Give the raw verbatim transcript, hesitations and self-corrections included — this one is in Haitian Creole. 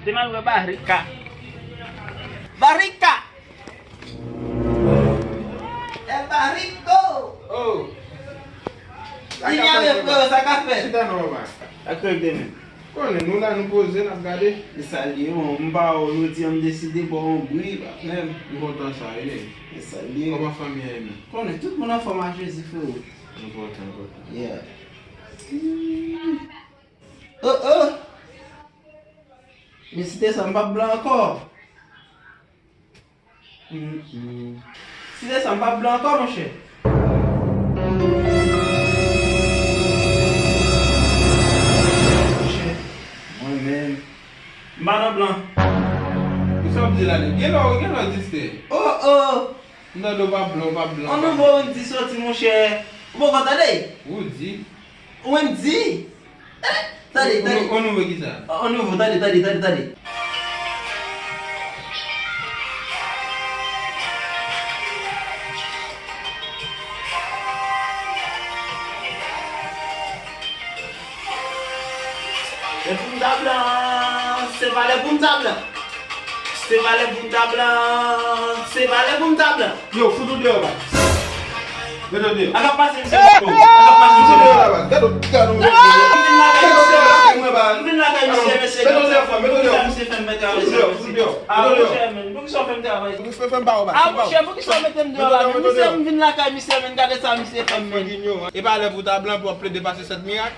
Te mal wè Barika. Barika! El Bariko! Oh! Sa ka fè, freo, sa ka fè? Chita non, papa. Sa k règle, men? Konnen, nou la, nou poze, n ap gade. E sa l ye, bon, m pa wè w jodi a, m deside ba w yon bri, pa frè m. M kontan sa, wi. E sa l ye. Kòman fanmi an ye menm? Konnen, tout moun anfòm a Jezi, freo. Enpòtan, enpòtan. Yeah. Oh, oh! Men si te sa, m p ap blan ankò. Mm, mm. Si se sa, m p ap blan ankò, monchè. Monchè, mwen menm, m pa nan blan. Kisa w ap di la, nèg? Gen lè w, gen lè w distè. Oh, oh! M tande w p ap blan, w p ap blan. An nouvo Wendy soti, monchè. Ou poko tande? Wendy? Wendy? Eh, tande, tande. On, on nouvo kisa? On nouvo, tande, tande, tande, tande. Lè pou m ta blan, se pa lè pou m ta blan. Se pa lè pou m ta blan, se pa lè pou m ta blan. Yo, fout ou deyò, baz. Mete w deyò. Sa k ap pase, mesye? Sa k ap pase, mesye? Fout ou deyò la, baz. Gade w, gade w, mesye. M vin lakay misye, mesye. M vin lakay misye, mesye. Gade sa misye fè m, mete w deyò. Fout ou deyò, fout ou deyò. Ah, monchè, men, poukisa w fè m travay? Poukisa w fè m ba w, baz? Ah, monchè, poukisa w mete m deyò la, men? Misye, m vin lakay misye, men, gade sa misye fè m, men. E pa lè pou w ta blan pou w ap plede pase sèt mirak.